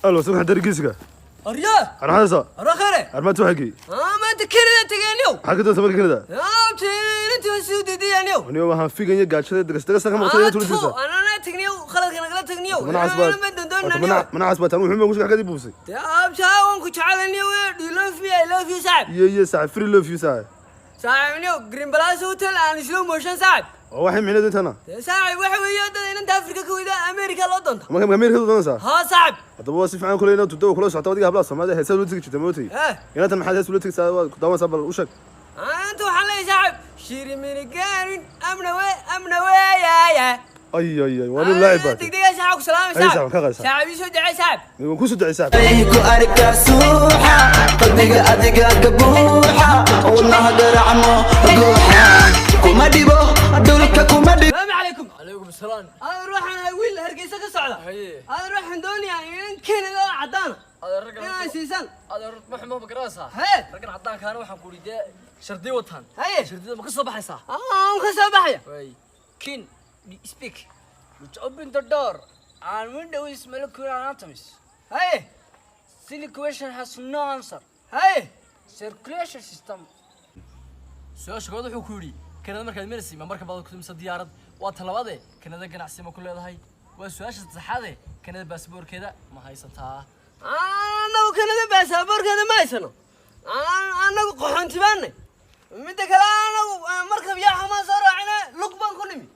Alo, subax dargeysiga. Aryaa. Arxaysa. Arakhere. Armaad waxagi. Maanta Canada tegeeniyow. Maxaa ka doonta marka Canada? Intii waan sii diidayaaniyow. Aniga waxaan figanya gaajada dagas dagas ka maqtay intuu jirta. Anana tegniyow, khaladka nagala tegniyow. Mana casbaad tan wuxuu ma ku kadib buufsay. Dee abtaa, waan ku jecelaniyow. Do you love me? I love you, saaxib. Iyo saaxib, free love you, saaxib. Saaxib, Green Palace Hotel aan slow motion, saaxib. Oo waxay micnaheedu intana? Dee saaxib, waxa weeye dad inanta Afrika ka weyda America loo doonta. Marka Amerika doonaysaa? Haa, saaxib. Haddaba waa si fiican kuley inaad tuddo kula socota adiga hablaha Soomaalida heesaad ula tegi jirta mootay. Inantan maxaad hees ula tegaysaa? Waad ku daawanaysaa, bal u sheeg. Anta waxaan leeyahay, saaxib, shiriminigaarin amnawe amnaweyaaya. Ay ay ay, waa nin laacib baa. Degdega, saaxib, ku salaamay. Ay, saaxib, ka qaad, saaxib. Saaxib, ii soo ducee, saaxib. Waan ku soo ducay, saaxib. Ku arkaa suuxa qalbiga adiga ka buuxa, wadnaha garacmo guuxa, kuma dhibo dhulka kuma dhibo. Salaamu calaykum. Calaykum asalaam. Adeer, waxaan ahay wiil Hargeysa ka socda. Haye. Adeer, waxaan doonayaa inan Canada oo caddaana Adeer, raggan inaan siisan. Adeer, ma xumo, ma garanaysaa? Haye. Raggan caddaankaana waxaan ku idhi dee shardiyo wataan. Haye. Shardiyada ma ka soo baxaysaa? Aan ka soo baxaya. Way kin speak which open the door and window is molecular atoms. Haye. Silly question has no answer. Haye. Circulation system. Su-aasha koowaad wuxuu ku yidhi: Kanada markaad maraysay, ma marka baad ku timisa diyaarad? Waa talabaade, Kanada ganacsi ma ku leedahay? Waa su-aasha saddexaade, Kanada baasaboorkeeda ma haysataa? Annagu Kanada baasaboorkeeda ma haysano. Annagu qaxoonti baanay. Midda kale, anagu markab yaa xamaan soo raacina, lug baan ku nimi,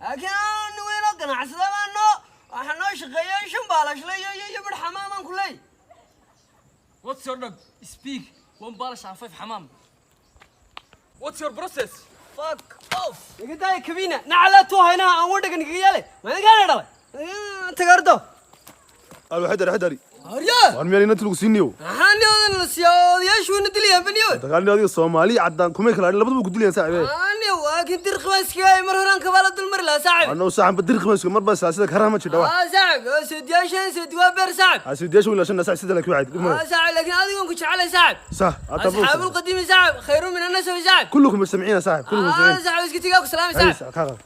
laakiin anu weynoo ganacsada baan noo waxaa noo shaqeeya shan baalashle iyo bir xamaamaan ku leey. What's your dog? Speak. One baalash and five xamaam. What's your process? Fuck off. Iga daaya kabiina nacalaa tuu haynaha aan wadhaga nigaga yaale madinkaana dhalay tagardo. Alo, xadari xadari. Aryaa. Waan miyaan inanta lagu siiniyo? Maxaa niyoodan la siiyaa? Odayaashu wayna dilayaan baniyo. Dagaalni adiga Soomaali caddaan kumay kala hadhin, labaduba ku dilayaan, saaxiib. Aniyo laakiin dirqi baan iskaga mar horaan kabaala dul mari lahaa, saaxib. Anoo saaxan ba dirqi baan iska mar baa sida karaha ma jidha wax. Aa saaxib, seediyaashan seedi waa beer, saaxib. Asidiyaashu ila shan saaxib sida laakiin waxayd dhib aa male. Saaxib, laakiin adigoon ku jecelay, saaxib. Sax. أصحاب القديم، صاحب، خير من الناس، صاحب. كلكم مستمعين يا صاحب، كلكم آه مستمعين. صاحب، اسكتي، سلام. أي صاحب. صاحب.